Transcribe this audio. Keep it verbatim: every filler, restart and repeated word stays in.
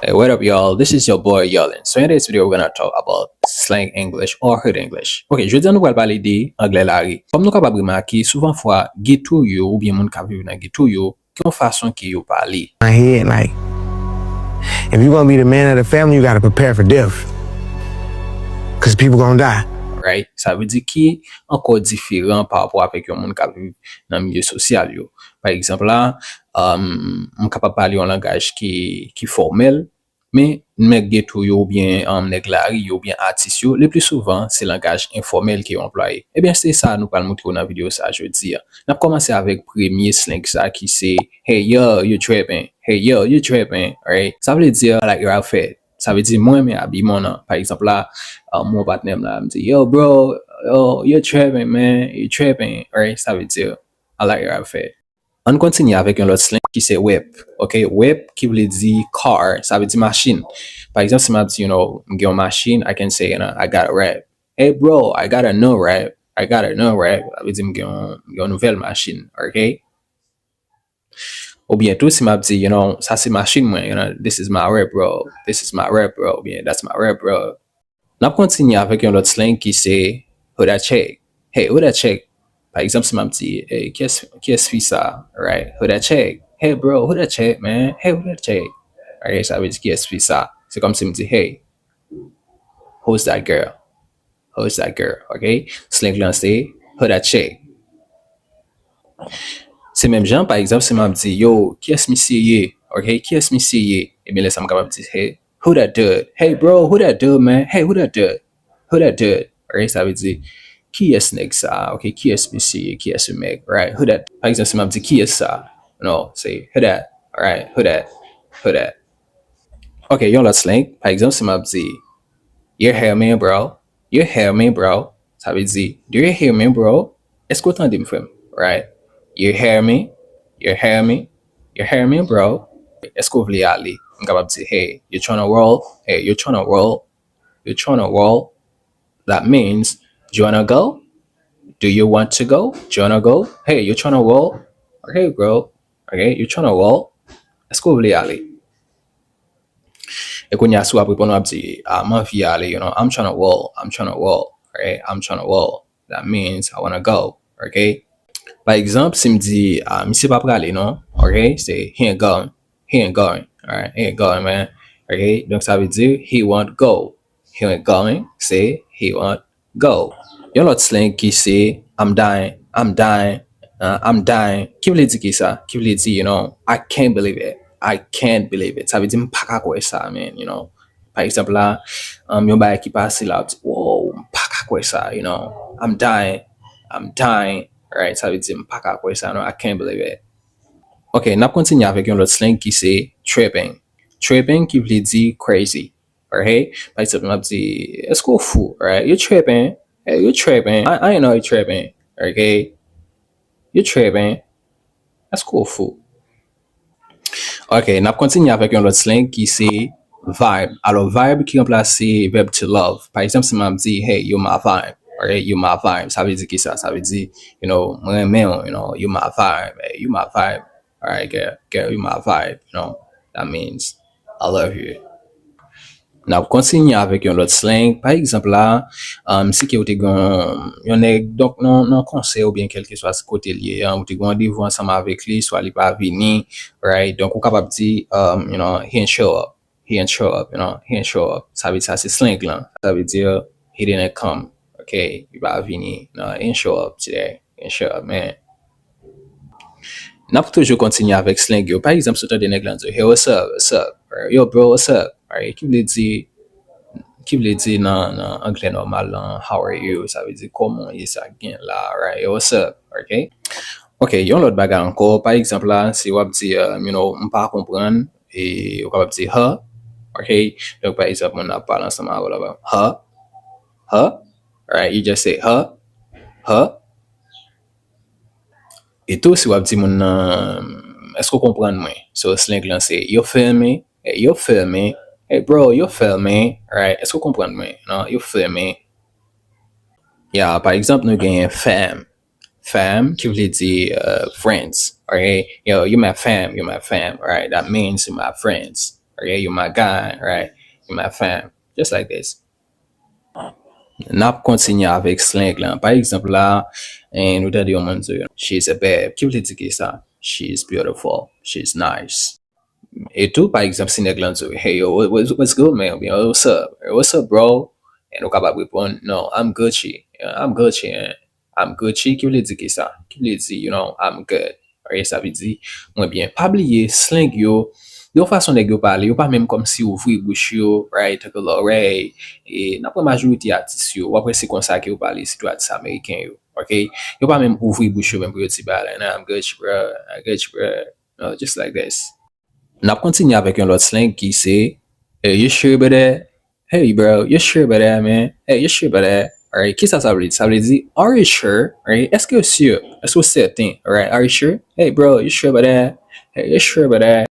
Hey, what up, y'all? This is your boy, Yolin. So in this video, we're gonna talk about slang English or hood English. Ok, jodi a nou pral pale de anglè lari. Kòm nou kapab remake, souvan fwa, geto yo oubyen moun k ap viv nan geto yo, gen yon fason ke yo pale. My head, like, if you gonna be the man of the family, you gotta prepare for death. Cause people gonna die. Right? Sa vle di ki ankò diferan pa rapò avèk yon moun k ap viv nan milye sosyal yo. Pa egzanp la, um, m kapab pale yon langaj ki, ki fòmèl, men nèg geto yo oubyen, um, nèg lari yo oubyen atis yo, le pli souvan, se langaj enfòmèl ke yo anplwaye. Ebyen, se sa nou pral montre w nan videyo sa jodi a. N ap kòmanse avèk premye slang sa ki se, "Hey yo, you tripping. Hey yo, you tripping," right? Sa vle di, "I like your outfit." Sa vle di, "Mwen renmen abiman w nan." Pa egzanp la, um, mwen patnè m la, m di, "Yo, bro, yo, you tripping, man. You tripping," right? Sa vle di, "I like your outfit." Ann kontinye avèk yon lòt slang ki se whip. Ok, whip ki vle di car, sa vle di machin. Pa egzanp, si m ap di, you know, m gen yon machin, I can say, you know, "I got a whip." "Hey bro, I got a new whip. I got a new whip." Sa vle di m gen yon, m gen yon nouvèl machin, ok? Oubyen tou, si m ap di, you know, "Sa se machin mwen," you know, "This is my whip, bro. This is my whip, bro." Oubyen, "That's my whip, bro." N ap kontinye avèk yon lòt slang ki se, "Who that chick? Hey, who that chick?" Pa egzanp, si m ap di, "Hey, kiyès, kiyès fi sa?" Right? "Who that chick? Hey, bro, who that chick, man? Hey, who that chick?" Right? Sa vle di, "Kiyès fi sa?" Se kòmsi m di, "Hey, who's that girl? Who's that girl?" Ok? Slang lan se, "Who that chick?" Se menm jan, pa egzanp, si m ap di, "Yo, kiyès misye ye?" Ok? "Kiyès misye ye?" Ebyen, lè sa m kapab di, "Hey, who that dude? Hey, bro, who that dude, man? Hey, who that dude? Who that dude?" Ok? Sa vle di, "Kiyès nèg sa?" Ok? "Kiyès misye ye? Kiyès yon nèg?" Right? "Who that?" Pa egzanp, si m ap di, "Kiyès sa?" Non, se, "Who that?" Right? "Who that? Who that?" Ok, yon lòt slang. Pa egzanp, si m ap di, "You hear me, bro? You hear me, bro?" Sa vle di, "Do you hear me, bro?" Èske w tande m, frè m? Right? "You hear me? You hear me? You hear me, bro?" Èske w vle ale? M kapab di, "Hey, you tryna roll? Hey, you tryna roll? You tryna roll?" That means, "Do you wanna go? Do you want to go? Do you wanna go? Hey, you tryna roll? Okay, bro. Okay, you tryna roll? Èske w vle ale?" E kounye a, si w ap reponn, w ap di, "Ah, m anvi ale, you know, I'm tryna roll, I'm tryna roll, right? I'm tryna roll. That means I wanna go, okay?" Pa egzanp, si m di, "Ah, misye pa prale, non, okay?" Se, "He ain't going, he ain't going, alright? He ain't going, man." Okay? Donk, sa vle di, "He won't go. He ain't going." Se, "He won't go." Yon lòt slang ki se, "I'm dying, I'm dying, uh, I'm dying." Ki vle di ki sa? Ki vle di, you know, "I can't believe it. I can't believe it." Sa vle di, "M pa ka kwè sa, man," you know. Pa egzanp la, um, yon bagay ki pase la, w ap di, "Wow, m pa ka kwè sa," you know. "I'm dying, I'm dying." Right? Sa vle di, "M pa ka kwè sa, non, I can't believe it." Ok, n ap kontinye avèk yon lòt slang ki se tripping. Tripping ki vle di crazy. Ok? Pa egzanp, m ap di, "Èske w fou?" Right? "You tripping? Hey, you tripping? I, I know you tripping." Ok? "You tripping? Èske w fou?" Ok, n ap kontinye avèk yon lòt slang ki se vibe. Alò, vibe ki ranplase verb to love. Pa egzanp, si m ap di, "Hey, you my vibe." Ok? "You my vibe." Sa vle di ki sa? Sa vle di, you know, "Mwen renmen w," you know, "You my vibe. Hey, you my vibe. Alright, girl, girl, you my vibe," you know. That means, "I love you." N ap kontinye avèk yon lòt slang. Pa egzanp la, um, si ke ou te gen yon, yon nèg, donk, nan, nan konsè oubyen kèlkeswa kote l ye, um, ou te gen randevou ansanm avèk li, swa li pa vini, right? Donk, ou kapab di, um, you know, "He ain't show up. He ain't show up, you know. He ain't show up." Sa vle di, sa se slang lan. Sa vle di, "He didn't come." Ok? Li pa vini. "No, he ain't show up today. He ain't show up, man." N ap toujou kontinye avèk slang yo. Pa egzanp, si w tande nèg lan di, "Hey, what's up? What's up?" Or, "Yo, bro, what's up?" Alright, ki vle di, ki vle di nan, nan anglè nòmal lan, "How are you?" Sa vle di, "Kòman w ye, sa k gen la?" Right? "Yo, what's up?" Ok? Ok, yon lòt bagay ankò, pa egzanp la, si w ap di, um, you know, "M pa konprann," e ou kapab di, "Huh?" Ok? Donk, pa egzanp, moun nan ap pale ansanm avè w la, "Huh? Huh?" Right? You just say, "Huh? Huh?" E tou, si w ap di moun nan, "Èske w konprann mwen?" So, slang lan se, "You feel me? Hey, you feel me? Hey, bro, you feel me?" Right? "Èske w konprann mwen?" Non, "You feel me?" Ya, pa egzanp, nou genyen fam. Fam, ki vle di, uh, friends. Ok? "Yo, you my fam, you my fam." Right? That means you my friends. Right? You my guy, right? You my fam. Just like this. N ap kontinye avèk slang lan. Pa egzanp la, eh, nou tande yon moun di, "She's a babe." Ki vle di ki sa? "She's beautiful. She's nice." E tou, pa egzanp, si nèg lan di, "Hey, yo, what, what, what's good, man?" Oubyen, "What's up? What's up, bro?" And ou kapab reponn, "No, I'm Gucci. Yeah, I'm Gucci, and I'm Gucci." Ki vle di ki sa? Ki vle di, you know, "I'm good." Right? Sa vle di, "Mwen byen." Pa bliye, slang yo, yon fason nèg yo pale, yo pa menm kòmsi ouvri bouch yo, right? Tankou lè, right? E nan pwen majorite atis yo, w ap wè se konsa ke yo pale, sitou atis ameriken yo, ok? Yo pa menm ouvri bouch yo menm pou yo di bagay la, "Nah, I'm Gucci, bro. I Gucci, bro." No, just like this. N ap kontinye avèk yon lòt slang ki se, "Hey, you sure about that? Hey, bro, you sure about that, man? Hey, you sure about that?" Alright, ki sa sa vle di? Sa vle di, "Are you sure?" Right? Èske w sure? Èske w sèten? Alright, "Are you sure? Hey, bro, you sure about that? Hey, you sure about that?"